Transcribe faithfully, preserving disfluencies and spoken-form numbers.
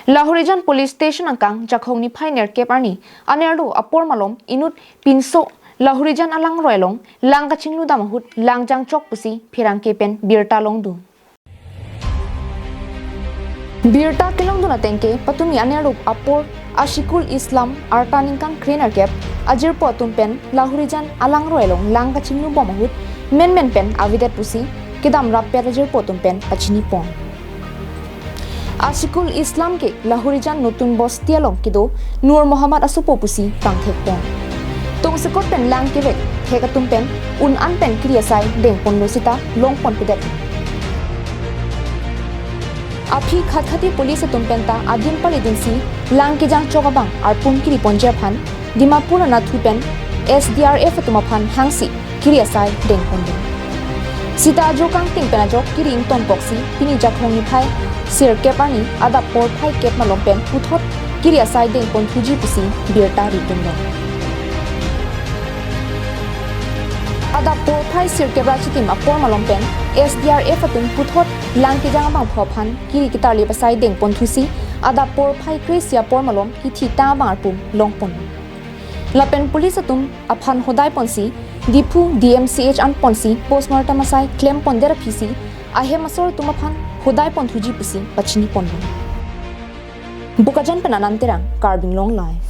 Lahorijan Police Station angkang Jakhong niphai nerkep arni anerlo apor malom inut pinso Lahorijan alangroi along lang kachinglu dam ahut lang jangchok pusi pherangke pen birta longdun. Birta kelongdun atengke patumi anerlo apor Ashikul Islam arta ningkan krenerkep ajirpo atum pen Lahorijan alangroi along lang kachinglu bom ahut menmen pen avedet pusi kedam rappet ajirpo atum pen pachinipon. Ashikul Islam ke Lahorijan Notun Bosti along kedo Nur Mohammad asopo pusi pangthekpon. Tongsekot pen lang kevek thek atum pen un-an pen kiri asai dengponlo sita longponpedet. Aphi khatkhati police atum penta adim palidunsi lang kejangchok abang arpum kiriponji aphan Dimapur anatthu pen S D R F atum aphan hangsi kiri asai dengpondun. Sita ajo kangting pen ajok kiri ingtonpoksi pini Jakhong niphai sirkep arni adap porphai kep malom pen puthot kiri asai dengponthuji pusi birta ridundun. Adap porphai sirkep ra chitim apor malom pen S D R F atum puthot lang kejang abangphu aphan kiri ketarlip asai dengponthusi adap porphai kre-isi apor malom kethitang abang arpum longpon. Lapen police atum aphan hodaiponsi Diphu D M C H anponsi postmortem asai klempondet aphisi ahem asor atum aphan hodaiponthuji pusi pachinipon. Bokajan pen Anand Terang, Karbi Anglong Live.